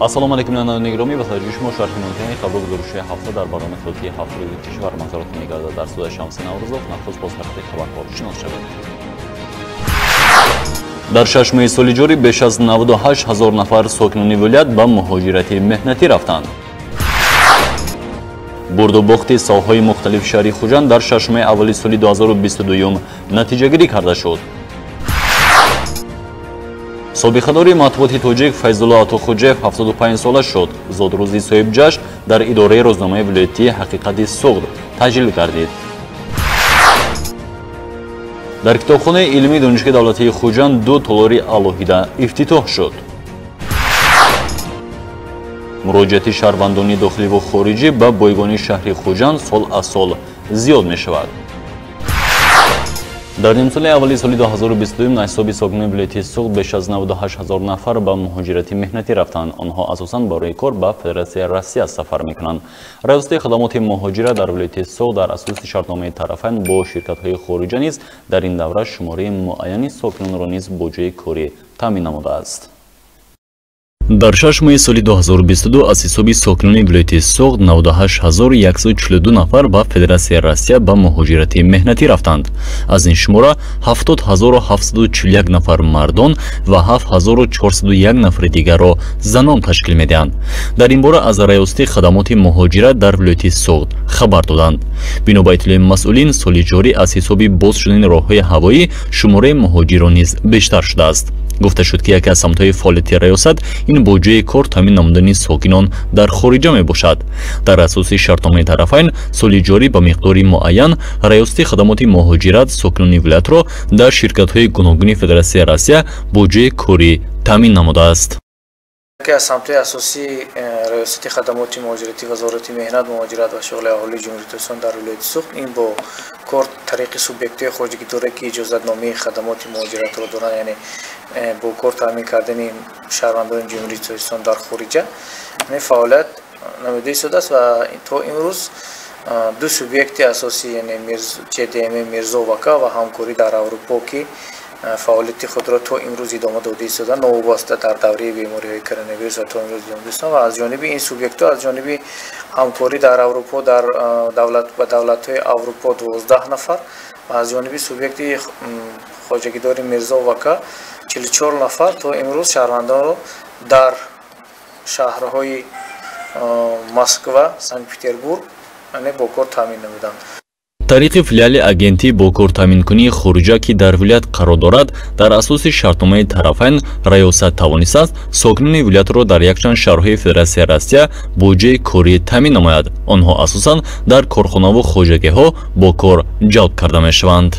Ассалому алайкум, бинандагони гиромӣ, ба таваҷҷӯҳи шумо шарҳи муҳимтарини хабару гузоришҳои ҳафта дар барномаи иттилоотии ҳафт рӯзи кишвар манзаратон мегардад. Дар студияи Шамси Наврӯзов нахуст бо сархати хабарҳо шинос шавед. Дар 6 моҳи соли ҷорӣ беш аз 98 ҳазор нафар сокинони вилоят ба муҳоҷирати меҳнатӣ рафтанд. Бурду бохти соҳаҳои мухталифи шаҳри Хуҷанд дар 6 моҳи аввали соли 2022 натиҷагирӣ карда шуд. Собиқадори матбуоти тоҷик Файзулло Атохуҷаев 75 сола шуд. Зодрӯзи соҳибҷашн дар идораи рӯзномаи вилоятии Ҳақиқати Суғд таҷлил гардид. Дар китобхонаи илмии Донишгоҳи давлатии Хуҷанд ду толори алоҳида ифтитоҳ шуд. Муроҷиати шаҳрвандони дохиливу хориҷӣ ба бойгонии шаҳри Хуҷанд сол аз сол зиёд мешавад. Дар нимсоли аввали соли 2022 аз ҳисоби сокинони вилояти Суғд беш аз 98 ҳазор нафар ба муҳоҷирати меҳнатӣ рафтанд. Онҳо асосан барои кор ба Федератсияи Россия сафар мекунанд. Раёсати хадамоти муҳоҷират дар вилояти Суғд дар асоси шартномаи тарафайн бо ширкатҳои хориҷа низ дар ин давра шумораи муайяни сокинонро низ бо ҷойи корӣ таъмин намудааст. Дар 6 моҳи соли 2022 аз ҳисоби сокинони вилояти Суғд 98142 нафар ба Федератсияи Россия ба муҳоҷирати меҳнатӣ рафтанд. Аз ин шумора 70741 нафар мардон ва 7401 нафари дигарро занон ташкил медиҳанд. Дар ин бора аз раёсати хадамоти муҳоҷират дар вилояти Суғд хабар доданд. Бино ба иттилои масъулин, соли ҷорӣ аз ҳисоби боз шудани роҳҳои ҳавоӣ шумораи муҳоҷирон низ бештар шудааст. Гуфта шуд, ки яке аз самтҳои фаъолияти раёсат ин бо ҷойи кор таъмин намудани сокинон дар хориҷа мебошад. Дар асоси шартномаи тарафайн соли ҷорӣ ба миқдори муайян раёсати хадамоти муҳоҷират сокинони вилоятро дар ширкатҳои гуногуни Федератсияи Россия бо ҷойи корӣ таъмин намудааст. Яке аз самтҳои асосии раёсати хадамоти муҳоҷиратӣ Вазорати меҳнат, муҳоҷират ва шуғли аҳолии Ҷумҳурии Тоҷикистон дар вилояти Суғд ин бо кор тариқи субъектҳои хоҷагидоре, ки иҷозатномаи хадамоти муҳоҷиратро доранд, яъне бо кор таъмин кардани шаҳрвандони Ҷумҳурии Тоҷикистон дар хориҷа фаъолият намуда истодааст ва то имрӯз ду субъекти асосӣ, яъне ЧДМ Мирзовака ва ҳамкорӣ дар Аврупо, ки фаъолияти худро то имрӯз идома дода истоданд, новобаста дар давраи бемориҳои коронавирус ва то имрӯз идома дода, ва аз ҷониби ин субъектҳо, аз ҷониби ҳамкорӣ дар Аврупо дар давлат ба давлатҳои Аврупо 12 нафар ва аз ҷониби субъекти хоҷагидори Мирзовака 44 нафар то имрӯз шаҳрвандонро дар шаҳрҳои Москва, Санкт-Петербург бо кор таъмин намуданд. Тариқи филиали агентии бо кор таъминкунии хориҷа, ки дар вилоят қарор дорад, дар асоси шартномаи тарафайн раёсат тавонистааст сокинони вилоятро дар якчанд шаҳрҳои Федератсияи Россия бо ҷойи корӣ таъмин намояд. Онҳо асосан дар корхонаву хоҷагиҳо бо кор ҷалб карда мешаванд.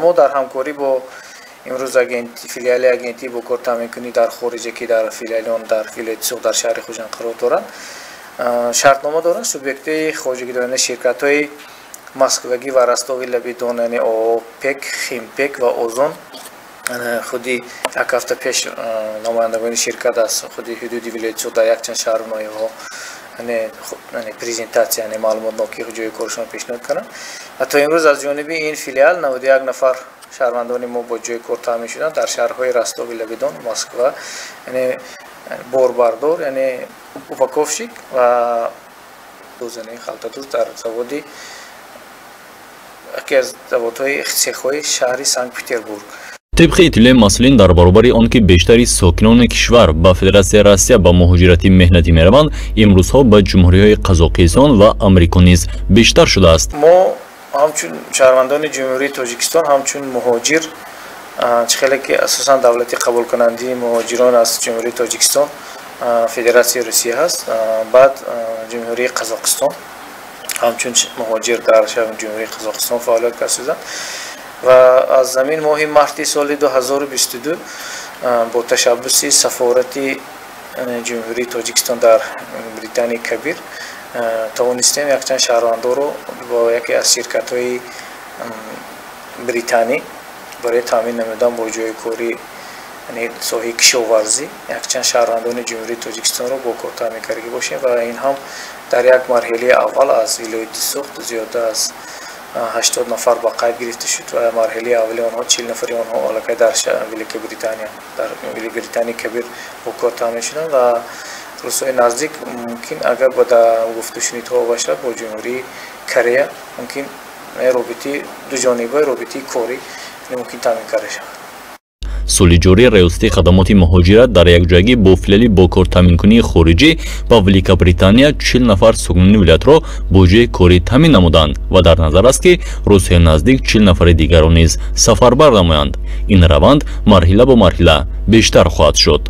Мо дар ҳамкорӣ бо имрӯз филиали агентии бо кор таъминкунӣ дар хориҷа, ки дар филиали он дар вилояти Суғд дар шаҳри Хуҷанд қарор доранд, шартнома доранд субъектҳои хоҷагидорани ширкатҳои Москвагӣ ва Ростови лаби Дон, яъне ООПЕК, Химпек ва Озон. Худи як ҳафта пеш намояндагони ширкат аз худи ҳудуди вилояти Суғд дар якчанд шаҳру ноҳияҳо презентатсия, яъне маълумотнокии ҷойи коршон пешниҳод карданд ва то имрӯз аз ҷониби ин филиал 91 нафар шаҳрвандони мо бо ҷойи кор таъмин шуданд дар шаҳрҳои Ростови лаби Дон, Москва, яъне борбардор, яъне упаковщик ва дӯзани халтадӯз дар заводи яке аз заводҳои цехҳои шаҳри Санкт-Петербург. Тибқи иттилои масъулин, дар баробари он ки бештари сокинони кишвар ба Федератсияи Россия ба муҳоҷирати меҳнатӣ мераванд, имрӯзҳо ба ҷумҳуриҳои Қазоқистон ва Амрико низ бештар шудааст. Мо ҳамчун шаҳрвандони Ҷумҳурии Тоҷикистон, ҳамчун муҳоҷир, чӣ хеле ки асосан давлати қабулкунандаи муҳоҷирон аз Ҷумҳурии Тоҷикистон Федератсияи Русия ҳаст, баъд Ҷумҳурии Қазоқистон, ҳамчун муҳоҷир дар Ҷумҳурии Қазоқистон фаъолият карданд ва аз замин моҳи марти соли 2022 бо ташаббуси сафорати Ҷумҳурии Тоҷикистон дар Британияи Кабир тавонистем якчанд шаҳрвандоро бо яке аз ширкатҳои британӣ барои таъмин намудан бо ҷойи корӣ Яъне соҳаи кишоварзӣ якчанд шаҳрвандони Ҷумҳурии Тоҷикистонро бо кор таъмин кардагӣ бошем ва ин ҳам дар як марҳилаи аввал аз вилояти Суғд зиёда аз 80 нафар ба қайд гирифта шуд ва марҳилаи аввали онҳо 40 нафари онҳо аллакай дар Великобритания, дар Великобританияи Кабир бо кор таъмин шуданд ва рӯзҳои наздик мумкин агар ба гуфтушунидҳо бошад бо Ҷумҳурии Корея мумкин робитаи дуҷонибаи робитаи корӣ мумкин таъмин карда шавад. Соли ҷорӣ Раёсати хадамоти муҳоҷират дар якҷоягӣ бо филиали бо кортаъминкунии хориҷӣ ба Великобритания 40 нафар сокинони вилоятро бо ҷойи корӣ таъмин намуданд ва дар назар аст, ки рӯзҳои наздик 40 нафари дигарро низ сафарбар намоянд. Ин раванд марҳила бо марҳила бештар хоҳад шуд.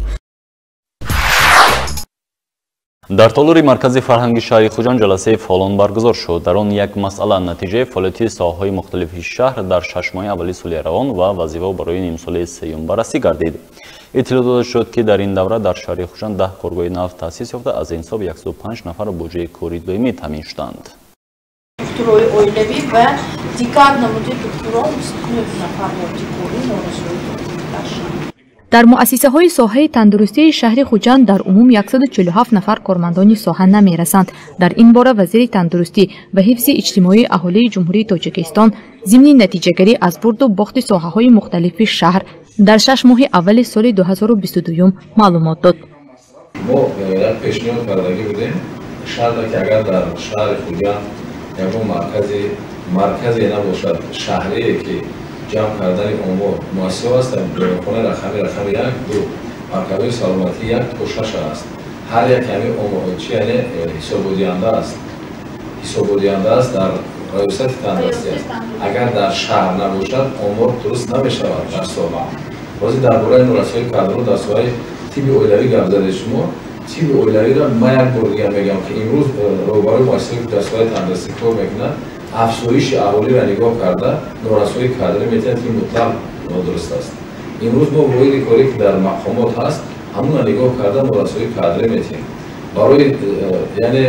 Дар толори маркази фарҳанги шаҳри Хуҷанд ҷаласаи фаъолон баргузор шуд. Дар он як масъала натиҷаи фаъолияти соҳаҳои мухталифи шаҳр дар 6 моҳи аввали соли равон ва вазифаҳо барои нимсолаи сеюм баррасӣ гардид. Иттилоъ дода шуд, ки дар ин давра дар шаҳри Хуҷанд 10 коргоҳи нав таъсис ёфта, аз ин ҳисоб 105 нафар бо ҷойи кори доимӣ таъмин шуданд. Духтурои оилавӣ ва дигар намуди духтурон 29 нафар моддикорӣ норасоӣ дар шаҳр. Дар муассисаҳои соҳаи тандурустии шаҳри Хуҷанд дар умум 147 нафар кормандони соҳа намерасанд. Дар ин бора вазири тандурустӣ ва ҳифзи иҷтимоии аҳолии Ҷумҳурии Тоҷикистон зимни натиҷагарӣ аз бурду бохти соҳаҳои мухталифи шаҳр дар 6 моҳи аввали соли 2022 маълумот дод. Мо як пешниҳод кардагӣ будем, шарте ки агар дар шаҳри Хуҷанд ягон марказе набошад, шаҳрие ки ҷамъ кардани омор муассисаҳо ҳастанд, беморхонаи рақами 1, 2, марказҳои саломатӣ 1 то 6 аст. Ҳар як ҳамин омор чи яъне ҳисоботдиҳанда аст, ҳисоботдиҳанда аст дар раёсати тандурустӣ аст. Агар дар шаҳр набошад, омор дуруст намешавад дар соҳа. Ҳозир дар бораи норасоии кадрҳо дар соҳаи тибби оилавӣ гап задед шумо. Тибби оилавиро ман як бор дигар мегӯям, ки имрӯз роҳбарои муассисаҳое ки дар соҳаи тандурустӣ кор мекунанд, афзоиши аҳолиро нигоҳ карда норасоии кадрӣ метиҳанд, ки мутлақ нодуруст аст. Имрӯз мо воҳиди корӣ ки дар мақомот ҳаст, ҳамонро нигоҳ карда норасоии кадрӣ метиҳем. Барои яъне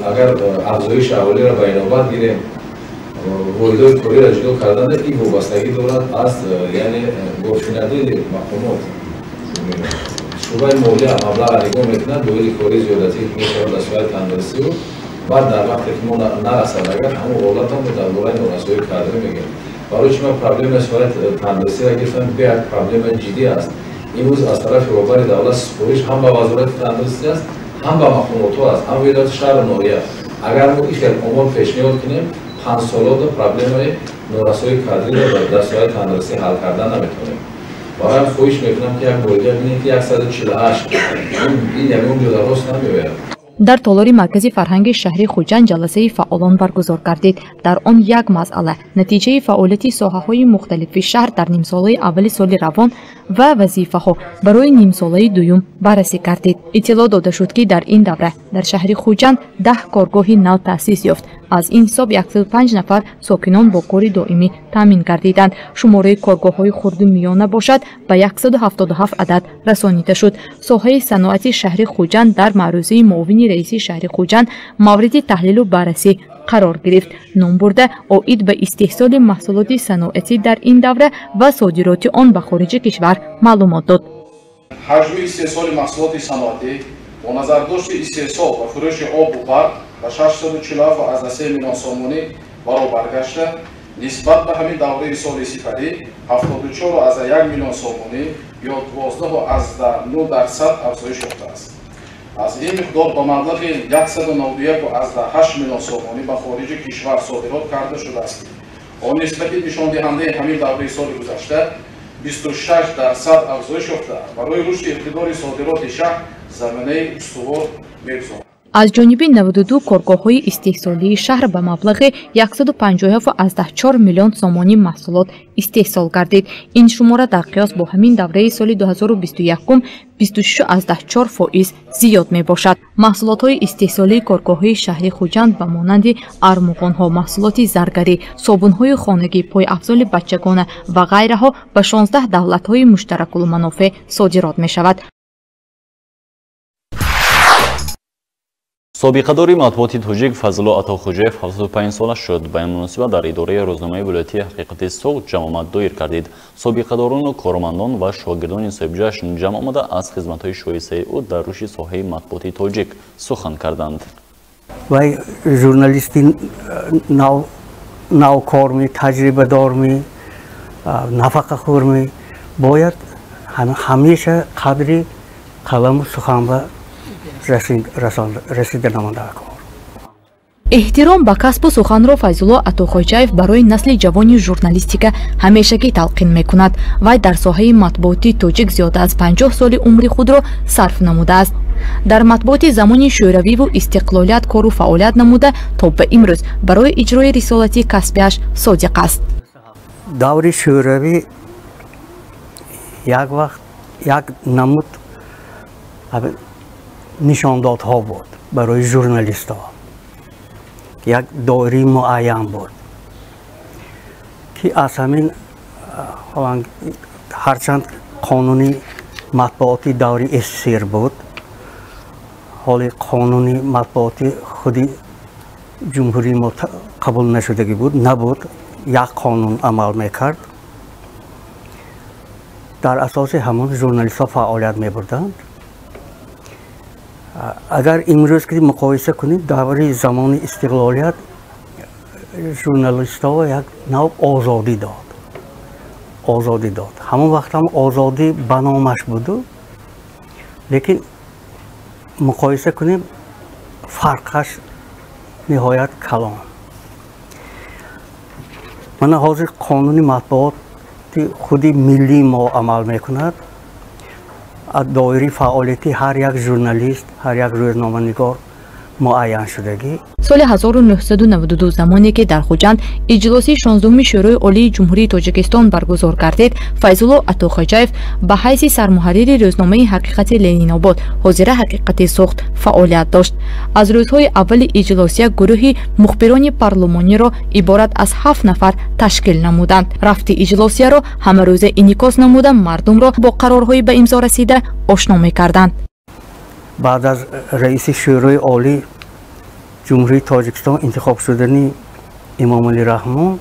агар афзоиши аҳолиро ба инобат гирем, воҳидҳои кориро ҷудо кардан ин вобастагӣ дорад аз яъне гофинадили мақомот. Шӯъбаи молия маблағро нигоҳ мекунад, воҳиди кории зиёдатӣ мешавад дар соҳаи тандурустию баъд дар вақте ки мо нарасад, агар ҳамон ҳолатам мо дар бораи норасоии кадрӣ мегӯем. Барои чи ман проблемаи соҳаи тандурустиро гирифтам? Беҳад проблемаи ҷиддӣ аст. Имрӯз аз тарафи роҳбари давлат супориш ҳам ба вазорати тандурустӣ аст, ҳам ба мақомотҳо аст, ҳам вилояти шаҳру ноҳия. Агар мо ин хел омор пешниҳод кунем, 5 солода проблемаи норасоии кадриро дар соҳаи тандурустӣ ҳал кардан наметавонем. Барои хоҳиш мекунам, ки як бор дигар бинед, ки 148 ин ягон ҷода рост намеояд. Дар толори маркази фарҳанги шаҳри Хуҷанд ҷаласаи фаъолон баргузор гардид. Дар он як масъала натиҷаи фаъолияти соҳаҳои мухталифи шаҳр дар нимсолаи аввали соли равон ва вазифаҳо барои нимсолаи дуюм баррасӣ гардид. Иттилоъ дода шуд, ки дар ин давра дар шаҳри Хуҷанд 10 коргоҳи нав таъсис ёфт. Аз ин ҳисоб 105 нафар сокинон бо кори доимӣ таъмин гардиданд. Шумораи коргоҳҳои хурду миёна бошад ба 177 адад расонида шуд. Соҳаи саноати шаҳри Хуҷанд дар маърузаи муовини раиси шаҳри Хуҷанд мавриди таҳлилу баррасӣ қарор гирифт. Ном бурда оид ба истеҳсоли маҳсулоти саноатӣ дар ин давра ва содироти он ба хориҷи кишвар маълумот дод. Ҳаҷми истеҳсоли маҳсулоти саноатӣ бо назардошти истеҳсол ва фурӯши обу барқ ба 647,3 миллион сомонӣ баробар гашта, нисбат ба ҳамин давраи соли сипарӣ 74,1 миллион сомонӣ ё 12,9% афзоиш ёфтааст. Аз ин миқдор ба маблағи 191,8 миллион сомонӣ ба хориҷи кишвар содирот карда шудааст, ки он нисбати нишондиҳандаи ҳамин давраи соли гузашта 26% афзоиш ёфта, барои рушди иқтидори содироти шаҳр заминаи устувор мегузорад. Аз ҷониби 92 коргоҳҳои истеҳсолии шаҳр ба маблағи 157,4 миллион сомонӣ маҳсулот истеҳсол гардид. Ин шумора дар қиёс бо ҳамин давраи соли 2021 26,4% зиёд мебошад. Маҳсулотҳои истеҳсолии коргоҳҳои шаҳри Хуҷанд ба монанди армуғонҳо, маҳсулоти заргарӣ, собунҳои хонагӣ, пойафзоли бачагона ва ғайраҳо ба 16 давлатҳои муштаракулманофеъ содирот мешавад. Собиқадори матбуоти тоҷик Фазлулло Атохӯҷаев 75 сола шуд. Ба ин муносибат дар идораи рӯзномаи вилоятии Ҳақиқати Суғд ҷамъомад доир кардид. Собиқадорону кормандон ва шогирдони соҳибҷашн ҷамъ омада аз хизматҳои шоистаи ӯ дар рушди соҳаи матбуоти тоҷик сухан карданд. Вай журналисти навкорми, таҷрибадорми, нафақахӯрми бояд ҳамеша қадри қаламу сухан ба расида намонда кор. Эҳтиром ба касбу суханро Файзулло Атохоҷаев барои насли ҷавони журналистика ҳамешагӣ талқин мекунад. Вай дар соҳаи матбуоти тоҷик зиёда аз 50 соли умри худро сарф намудааст. Дар матбуоти замони шӯравиву истиқлолият кору фаъолият намуда, то ба имрӯз барои иҷрои рисолати касбиаш содиқ аст. Даври шӯравӣ як вақт як намуд нишондодҳо буд барои журналистҳо, як доираи муайян буд, ки аз ҳамин ҳарчанд қонуни матбуоти даври СССР буд, ҳоли қонуни матбуоти худи ҷумҳурии мо қабул нашудагӣ буд, набуд, як қонун амал мекард. Дар асоси ҳамон журналистҳо фаъолият мебурданд. Агар имрӯз ки муқоиса кунем, даври замони истиқлолият журналистҳо як нав озодӣ дод, озодӣ дод. Ҳамон вақт ҳам озодӣ ба номаш буду, лекин муқоиса кунем, фарқаш ниҳоят калон. Мана ҳозир қонуни матбуоти худи миллии мо амал мекунад. Аз доираи фаъолияти ҳар як журналист, ҳар як рӯзноманигор муайян шудагӣ. Соли 1992, замоне ки дар Хуҷанд иҷлоси 16-уми Шӯрои Олии Ҷумҳурии Тоҷикистон баргузор гардид, Файзулло Атохоҷаев ба ҳайси сармуҳаррири рӯзномаи Ҳақиқати Ленинобод, ҳозира Ҳақиқати Суғд, фаъолият дошт. Аз рӯзҳои аввали иҷлосия гурӯҳи мухбирони парлумониро иборат аз 7 нафар ташкил намуданд. Рафти иҷлосияро ҳамарӯза инъикос намуда, мардумро бо қарорҳои ба имзо расида ошно мекарданд. Баъд аз раиси Шӯрои Олӣ Ҷумҳурии Тоҷикистон интихоб шудани Эмомалӣ Раҳмон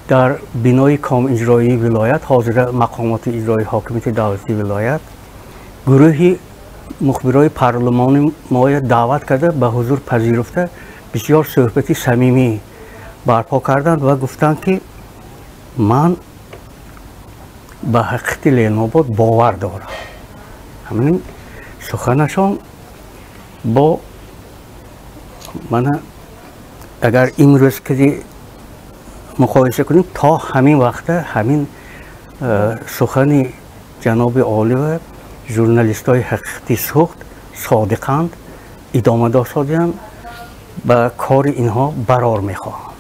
дар бинои комиҷроии вилоят, ҳозира мақомоти иҷроии ҳокимияти давлатии вилоят, гурӯҳи мухбирои парлумони моя даъват карда, ба ҳузур пазируфта, бисёр суҳбати самимӣ барпо карданд ва гуфтанд, ки ман ба ҳақиқати Ленинобод бовар дорам. Ҳамин суханашон бо мана агар имрӯз ки муқоиса кунем, то ҳамин вақта ҳамин сухани ҷаноби олива журналистҳои ҳақиқати Суғд содиқанд, идома дошт, ба кори инҳо барор мехоҳам.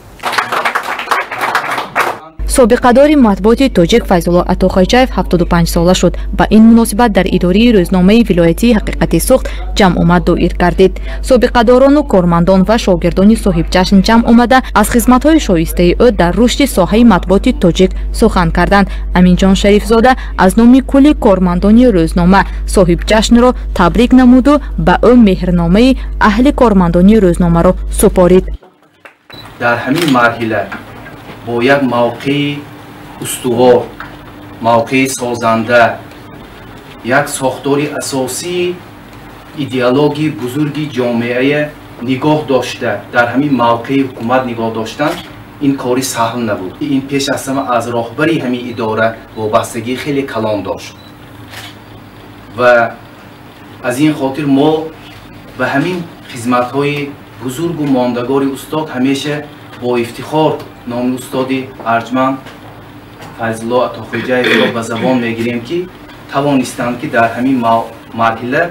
Собиқадори матбуоти тоҷик Файзулло Атохоҷаев 75 сола шуд. Ба ин муносибат дар идораи рӯзномаи вилоятии Ҳақиқати Суғд ҷамъомад доир гардид. Собиқадорону кормандон ва шогирдони соҳибҷашн ҷамъ омада аз хизматҳои шоистаи ӯ дар рушди соҳаи матбуоти тоҷик сухан карданд. Аминҷон Шарифзода аз номи кулли кормандони рӯзнома соҳибҷашнро табрик намуду ба ӯ меҳрномаи аҳли кормандони рӯзномаро супорид. Дар ҳамин марҳила бо як мавқеи устувор, мавқеи созанда, як сохтори асосии идеологии бузурги ҷомеая нигоҳ дошта, дар ҳамин мавқеи ҳукумат нигоҳ доштан ин кори саҳл набуд. Ин пеш аз ҳама аз роҳбари ҳамин идора вобастагии хеле калон дошт ва аз ин хотир мо ба ҳамин хизматҳои бузургу мондагори устод ҳамеша бо ифтихор номи устоди арҷманд Файзулло Атохоҷаевро ба забон мегирем, ки тавонистанд, ки дар ҳамин марҳила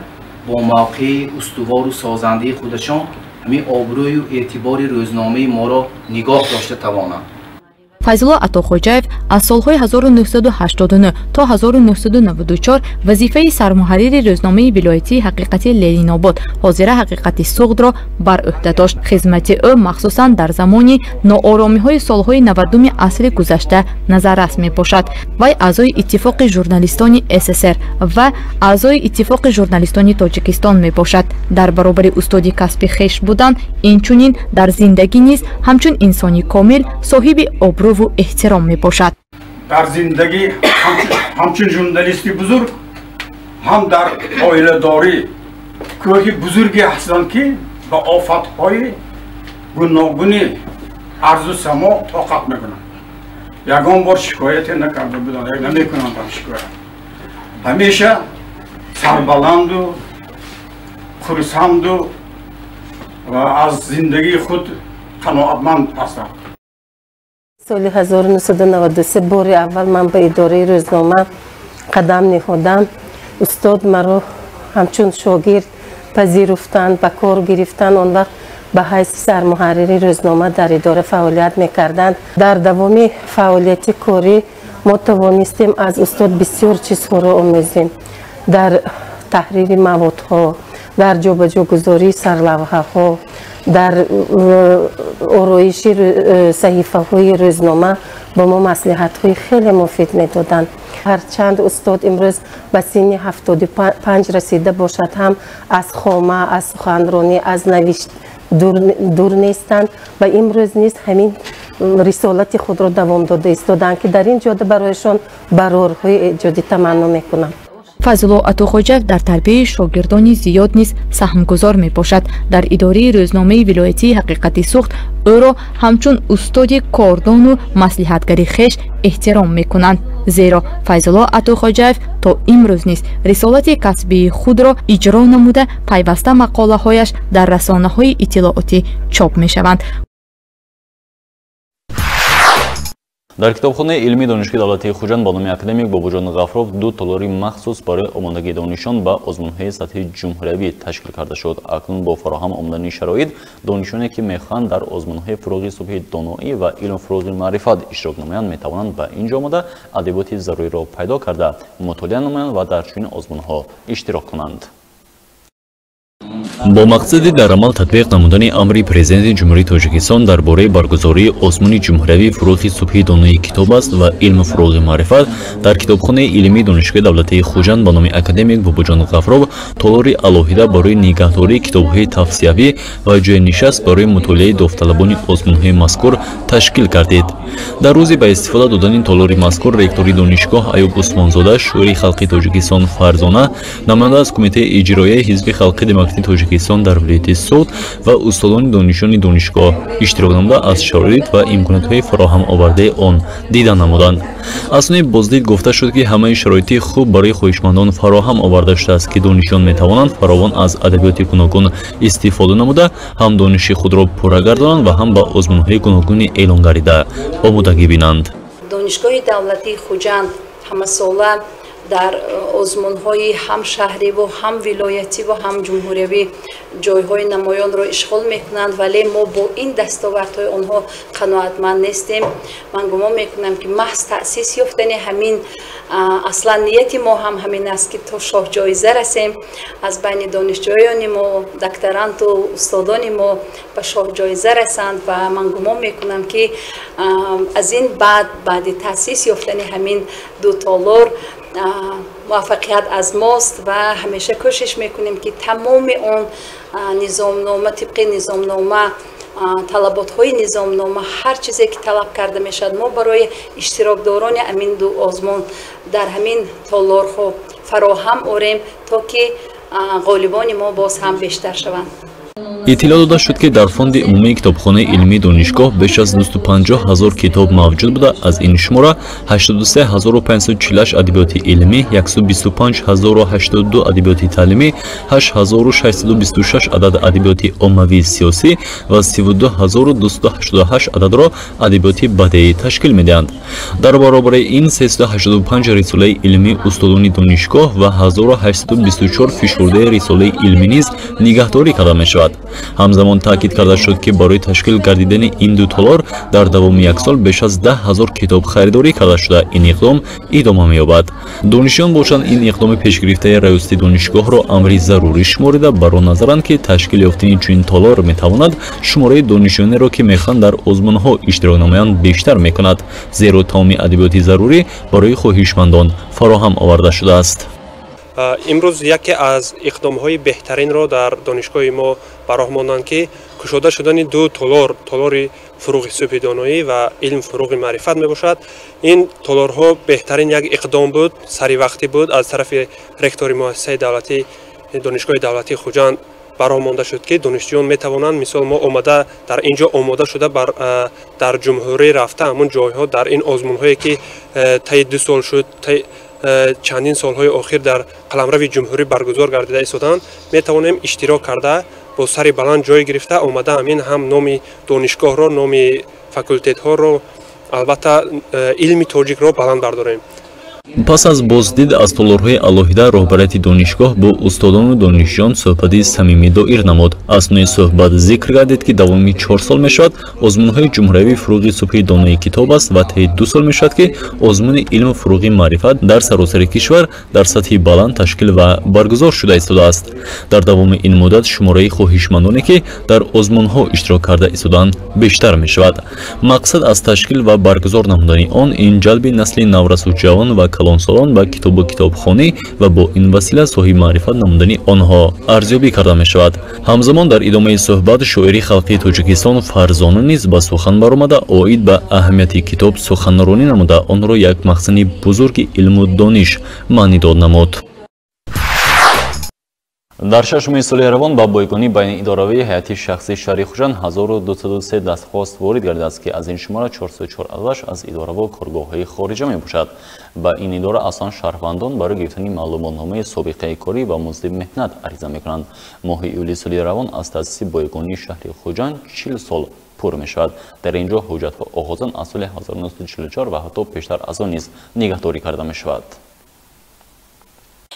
бо мавқеи устувору созандаи худашон ҳамин обрӯю эътибори рӯзномаи моро нигоҳ дошта тавонанд. Файзулло Атохоҷаев аз солҳои 1989 то 1994 вазифаи сармуҳаррири рӯзномаи вилоятии ҳақиқати Ленинобод, ҳозира ҳақиқати Суғдро бар ӯҳда дошт. Хизмати ӯ махсусан дар замони нооромиҳои солҳои 90-уми асри гузашта назаррас мебошад. Вай аъзои Иттифоқи журналистони СССР ва аъзои Иттифоқи журналистони Тоҷикистон мебошад. Дар баробари устоди касби хеш будан, инчунин дар зиндагӣ низ ҳамчун инсони комил соҳиби обрӯ ва эҳтиром мебошад. Дар зиндагӣ ҳамчун журналисти бузург, ҳам дар оиладорӣ кӯҳи бузурге ҳастанд, ки ба офатҳои гуногуни арзу само тоқат мекунанд. Ягон бор шикояте накарда буданд, намекунанд ҳам шикоят. Ҳамеша сарбаланду хурсанду ва аз зиндагии худ қаноатманд ҳастанд. Соли 1993 бори аввал ман ба идораи рӯзнома қадам ниҳодам. Устод маро ҳамчун шогирд пазируфтанд, ба кор гирифтанд. Он вақт ба ҳайси сармуҳаррири рӯзнома дар идора фаъолият мекарданд. Дар давоми фаъолияти корӣ мо тавонистем аз устод бисёр чизҳоро омӯзем. Дар таҳрири маводҳо, дар ҷобаҷогузории сарлавҳаҳо, дар ороиши саҳифаҳои рӯзнома ба мо маслиҳатҳои хеле муфид медоданд. Ҳарчанд устод имрӯз ба синни 75 расида бошад ҳам, аз хома, аз суханронӣ, аз навишт дур нестанд ва имрӯз низ ҳамин рисолати худро давом дода истоданд, ки дар ин ҷода барояшон барорҳои эҷодӣ таманно мекунам. Файзулло Атохоҷаев дар тарбияи шогирдони зиёд низ саҳмгузор мебошад. Дар идораи рӯзномаи вилоятии ҳақиқати Суғд ӯро ҳамчун устоди кордону маслиҳатгари хеш эҳтиром мекунанд. Зеро Файзулло Атохоҷаев то имрӯз низ рисолати касбии худро иҷро намуда, пайваста мақолаҳояш дар расонаҳои иттилоотӣ чоп мешаванд. Дар китобхонаи илмии Донишгоҳи давлатии Хуҷанд ба номи академик Бобоҷон Ғафуров ду толори махсус барои омодагии донишҷӯён ба озмунҳои сатҳи ҷумҳуриявӣ ташкил карда шуд. Акнун бо фароҳам омадани шароит донишҷӯёне ки мехоҳанд дар озмунҳои фурӯғи субҳи доноӣ ва илм фурӯғи маърифат иштирок намоянд, метавонанд ба ин ҷо омада адабиёти заруриро пайдо карда, мутолиа намоянд ва дар чунин озмунҳо иштирок кунанд. Бо мақсади дар амал татбиқ намудани амри Президенти Ҷумҳурии Тоҷикистон дар бораи баргузории озмуни ҷумҳуриявии фурӯғи субҳи донои китоб аст ва илму фурӯғи маърифат дар китобхонаи илмии Донишгоҳи давлатии Хуҷанд ба номи академик Бобоҷон Ғафуров толори алоҳида барои нигаҳдории китобҳои тавсиявӣ ва ҷойнишаст барои мутолиаи довталабони озмунҳои мазкур ташкил гардид. Дар рӯзи ба истифода додани толори мазкур ректори донишгоҳ Аюб Усмонзода, Шӯрои халқи Тоҷикистон Фарзона, намоянда аз Кумитаи иҷроияи Ҳизби халқи демократии Тоҷикистон дар вилояти Суғд ва устодони донишҷӯёни донишгоҳ иштирок намуда аз шароит ва имкониятҳои фароҳам овардаи он дида намуданд. Аз сӯи боздид гуфта шуд, ки ҳамаи шароити хуб барои хоҳишмандон фароҳам оварда шудааст, ки донишҷӯён метавонанд фаровон аз адабиёти гуногун истифода намуда, ҳам дониши худро пурра гардонанд ва ҳам ба озмунҳои гуногуни эълон гардида омодагӣ бинанд. Донишгоҳи давлатии Хуҷанд ҳамасола дар озмунҳои ҳам шаҳриву ҳам вилоятиву ҳам ҷумҳуриявӣ ҷойҳои намоёнро ишғол мекунанд, вале мо бо ин дастовардҳои онҳо қаноатманд нестем. Ман гумон мекунам, ки маҳз таъсис ёфтани ҳамин, аслан нияти мо ҳам ҳамин аст, ки то шоҳҷоиза расем. Аз байни донишҷӯёни мо, докторанту устодони мо ба шоҳҷоиза расанд ва ман гумон мекунам, ки аз ин баъд, баъди таъсис ёфтани ҳамин ду толор, муваффақият аз мост ва ҳамеша кӯшиш мекунем, ки тамоми он низомнома, тибқи низомнома, талаботҳои низомнома, ҳар чизе ки талаб карда мешавад, мо барои иштирокдорони ҳамин ду озмун дар ҳамин толорҳо фароҳам орем, то ки ғолибони мо боз ҳам бештар шаванд. Иттилоъ дода шуд, ки дар фонди умумии китобхонаи илмии донишгоҳ беш аз 250 ҳазор китоб мавҷуд буда, аз ин шумора 83548 адабиёти илмӣ, 125082 адабиёти таълимӣ, 8626 адад адабиёти оммавии сиёсӣ ва 32288 ададро адабиёти бадеӣ ташкил медиҳанд. Дар баробари ин 385 рисолаи илмии устодони донишгоҳ ва 1824 фишурдаи рисолаи илмӣ низ нигаҳдорӣ карда мешавад. Ҳамзамон таъкид карда шуд, ки барои ташкил гардидани ин ду толор дар давоми як сол беш аз 10 000 китоб харидорӣ карда шуда, ин иқдом идома меёбад. Донишҷӯён бошанд, ин иқдоми пешгирифтаи раёсати донишгоҳро амри зарурӣ шуморида, бар он назаранд, ки ташкил ёфтани чунин толор метавонад шумораи донишҷӯёнеро, ки мехоҳанд дар озмунҳо иштирок намоянд, бештар мекунад, зеро тамоми адабиёти зарурӣ барои хоҳишмандон фароҳам оварда шудааст. Имрӯз яке аз иқдомҳои беҳтаринро дар донишгоҳи мо ба роҳ монданд, ки кушода шудани ду толор, толори Фуруғи субҳи доноӣ ва Илм фуруғи маърифат мебошад. Ин толорҳо беҳтарин як иқдом буд, саривақтӣ буд, аз тарафи ректори муассисаи давлатӣ, Донишгоҳи давлатии Хуҷанд ба роҳ монда шуд, ки донишҷӯён метавонанд, мисол, мо омада дар ин ҷо омода шуда, дар ҷумҳурӣ рафта, ҳамун ҷойҳо дар ин озмунҳое, ки таи 2 сол шуд, чандин солҳои охир дар қаламрави ҷумҳурӣ баргузор гардида истоданд, метавонем иштирок карда, бо сари баланд ҷой гирифта омада, ҳамин ҳам номи донишгоҳро, номи факултетҳоро, албатта илми тоҷикро баланд бардорем. Пас аз боздид аз толорҳои алоҳида, роҳбарияти донишгоҳ бо устодону донишҷӯён суҳбати самимӣ доир намуд. Аснои суҳбат зикр гардид, ки давоми 4 сол мешавад озмунҳои ҷумҳуриявии Фуруғи субҳи донои китоб аст ва таи 2 сол мешавад, ки озмуни Илму фуруғи маърифат дар саросари кишвар дар сатҳи баланд ташкил ва баргузор шуда истодааст. Дар давоми ин муддат шумораи хоҳишмандоне, ки дар озмунҳо иштирок карда истодаанд, бештар мешавад. Мақсад аз ташкил ва баргузор намудани он ин ҷалби насли наврасу ҷавон ва калонсолон ба китобу китобхонӣ ва бо ин васила соҳиби маърифат намудани онҳо арзёбӣ карда мешавад. Ҳамзамон дар идомаи суҳбат шоири халқии Тоҷикистон Фарзона низ ба сухан баромада, оид ба аҳамияти китоб суханронӣ намуда, онро як махзани бузурги илму дониш маънидод намуд. Дар 6 моҳи соли равон ба бойгонии байниидоравии ҳайати шахсии шаҳри Хуҷанд 1203 дастхост ворид гардидааст, ки аз ин шумора 404 ададаш аз идораву коргоҳҳои хориҷа мебошад. Ба ин идора аслан шаҳрвандон барои гирифтани маълумотномаи собиқаи корӣ ва музди меҳнат ариза мекунанд. Моҳи июли соли равон аз таъсиси бойгонии шаҳри Хуҷанд 40 сол пур мешавад. Дар ин ҷо ҳуҷҷатҳо оғозан аз соли 1944 ва ҳатто пештар аз он низ нигаҳдорӣ карда мешавад.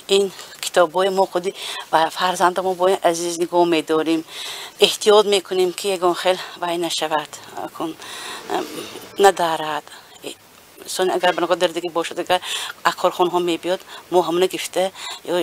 Ин китобҳои мо худи ва фарзандамо бояд азиз нигоҳ медорем, эҳтиёт мекунем, ки ягон хел вай нашавад, надарад. Агар баного дардагӣ бошад, агар аз корхонаҳо мебиёд, мо ҳамона гирифта ё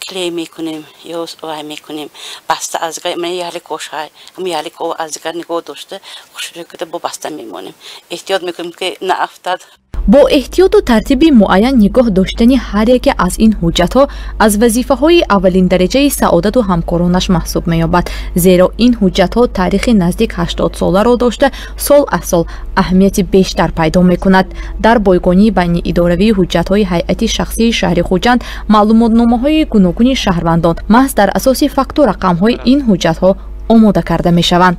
клей мекунем, ё вай мекунем, баста аз ярлик ошай, ҳам ярлик аз дигар нигоҳ дошта, хушрӯй карда, бо баста мемонем, эҳтиёт мекунем, ки наафтад. Бо эҳтиёту тартиби муайян нигоҳ доштани ҳар яке аз ин ҳуҷҷатҳо аз вазифаҳои аввалиндараҷаи Саодату ҳамкоронаш маҳсуб меёбад, зеро ин ҳуҷҷатҳо таърихи наздик 80-соларо дошта, сол аз сол аҳамияти бештар пайдо мекунад. Дар бойгонии байниидоравии ҳуҷҷатҳои ҳайати шахсии шаҳри Хуҷанд маълумотномаҳои гуногуни шаҳрвандон маҳз дар асоси факту рақамҳои ин ҳуҷҷатҳо омода карда мешаванд.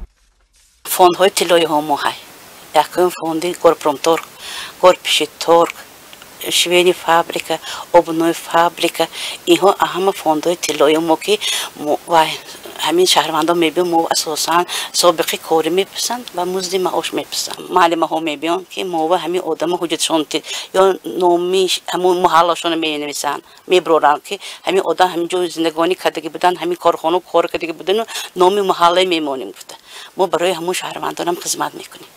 Фондҳои тиллоиҳо мо ҳай: якум фонди Горпромторг, Горпищеторг, швейный фабрика, обувной фабрика. Инҳо ҳама фондҳои тиллои мо, ки вай ҳамин шаҳрвандон мебиён, мо асосан собиқи корӣ мепурсанд ва музди маош мепурсанд. Маълимаҳо мебиён, ки мова ҳамин одамо ҳуҷҷатшон ё номи ҳамун маҳаллашонро менависанд, меброранд, ки ҳамин одам ҳамин ҷо зиндагонӣ кардагӣ буданд, ҳамин корхона кор кардагӣ будану номи маҳалле мемонем гуфта. Мо барои ҳамун шаҳрвандонам хизмат мекунем.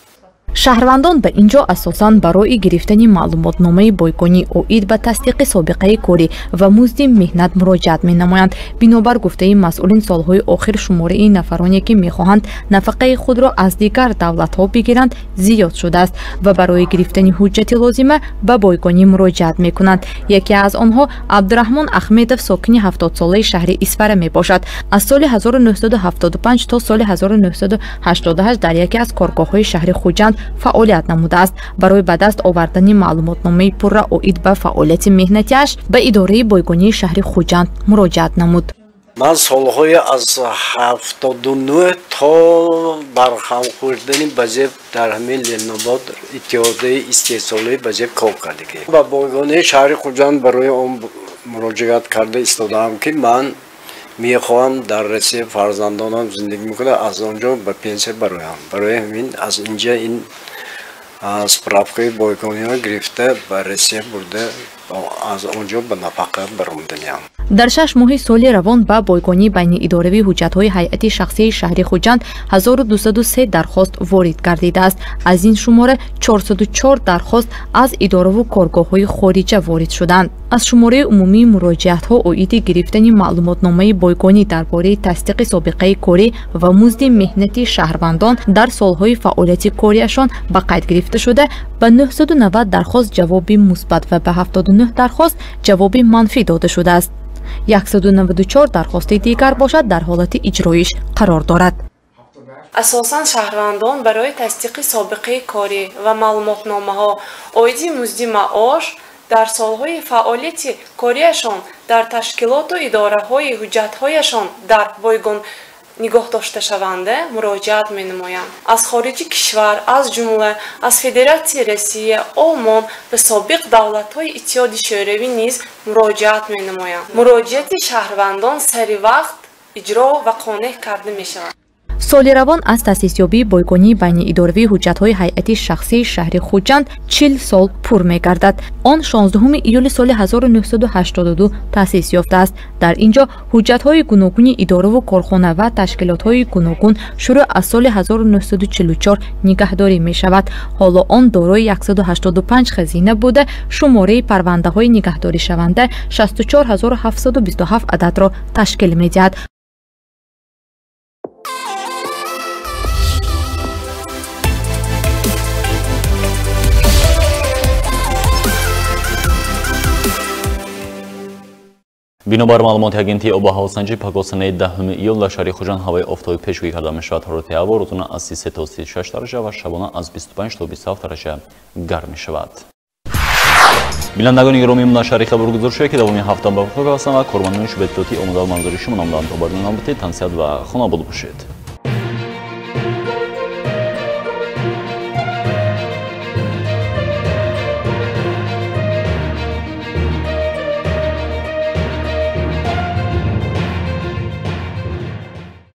Шаҳрвандон ба ин ҷо асосан барои гирифтани маълумотномаи бойгонӣ оид ба тасдиқи собиқаи корӣ ва музди меҳнат муроҷиат менамоянд. Бинобар гуфтаи масъулин, солҳои охир шумораи нафароне, ки мехоҳанд нафақаи худро аз дигар давлатҳо бигиранд, зиёд шудааст ва барои гирифтани ҳуҷҷати лозима ба бойгонӣ муроҷиат мекунанд. Яке аз онҳо Абдураҳмон Ахмедов, сокини 70-солаи шаҳри Исфара мебошад. Аз соли 1975 то соли 1988 дар яке аз коргоҳҳои шаҳри Хуҷанд фаъолият намудааст. Барои ба даст овардани маълумотномаи пурра оид ба фаъолияти меҳнатиаш ба идораи бойгонии шаҳри Хуҷанд муроҷиат намуд. Ман солҳои аз 79 то барҳам хӯрдани БАЖЭП дар ҳамин Ленинобод, иттиҳодияи истеҳсолии БАЖЭП кор кардагӣ. Ба бойгонии шаҳри Хуҷанд барои он муроҷиат карда истодаам, ки ман мехоҳам дар Россия фарзандонам зиндагӣ мекунад, аз он ҷо ба пенсия бароям. Барои ҳамин аз инҷа ин справка и бойгониҳо гирифта, ба Россия бурда. Аз он ҷо ба нафақа баромаданиям. Дар 6 моҳи соли равон ба бойгонии байниидоравии ҳуҷҷатҳои ҳайати шахсии шаҳри Хуҷанд 1203 дархост ворид гардидааст. Аз ин шумора 404 дархост аз идораву коргоҳҳои хориҷа ворид шуданд. Аз шумораи умумии муроҷиатҳо оиди гирифтани маълумотномаи бойгонӣ дар бораи тасдиқи собиқаи корӣ ва музди меҳнати шаҳрвандон дар солҳои фаъолияти кориашон ба қайд гирифта шуда, ба 990 дархост ҷавоби мусбат ва ба 79 дархост ҷавоби манфӣ дода шудааст. 194 дархости дигар бошад дар ҳолати иҷроиш қарор дорад. Асосан шаҳрвандон барои тасдиқи собиқаи корӣ ва маълумотномаҳо оиди музди маош дар солҳои фаъолияти кориашон дар ташкилоту идораҳои ҳуҷҷатҳояшон дар бойгон нигоҳ дошташаванда муроҷиат менамоянд. Аз хориҷи кишвар, аз ҷумла аз Федератсияи Россия, Олмон ва собиқ давлатҳои Иттиҳоди Шӯравӣ низ муроҷиат менамоянд. Муроҷиати шаҳрвандон сари вақт иҷро ва қонеъ карда мешавад. Соли равон аз таъсисёбии бойгонии байниидоравии ҳуҷҷатҳои ҳайати шахсии шаҳри Хуҷанд 40 сол пур мегардад. Он 16 июли соли 1982 таъсис ёфтааст. Дар ин ҷо ҳуҷҷатҳои гуногуни идораву корхона ва ташкилотҳои гуногун шурӯъ аз соли 1944 нигаҳдорӣ мешавад. Ҳоло он дорои 185 хазина буда, шумораи парвандаҳои нигаҳдоришаванда 64727 ададро ташкил медиҳад. Бинобар маълумоти агентии обуҳавосанҷӣ, пагоҳ 10 июл дар шаҳри Хуҷанд ҳавои офтобӣ пешгӯӣ карда мешавад. Ҳарорати ҳаво рӯзона аз 33 то 36 дараҷа ва шабона аз 25 то 27 дараҷа гарм мешавад. Бинандагони гиромӣ, нашари хабаргузор шуд, ки давоми ҳафта ба вуқӯъ ҳастанд ва кормандони шӯъбаи иттилоотӣ омода ба манзури шумо намуданд. То баъди навбатӣ тансиҳат ва хонобод бошед.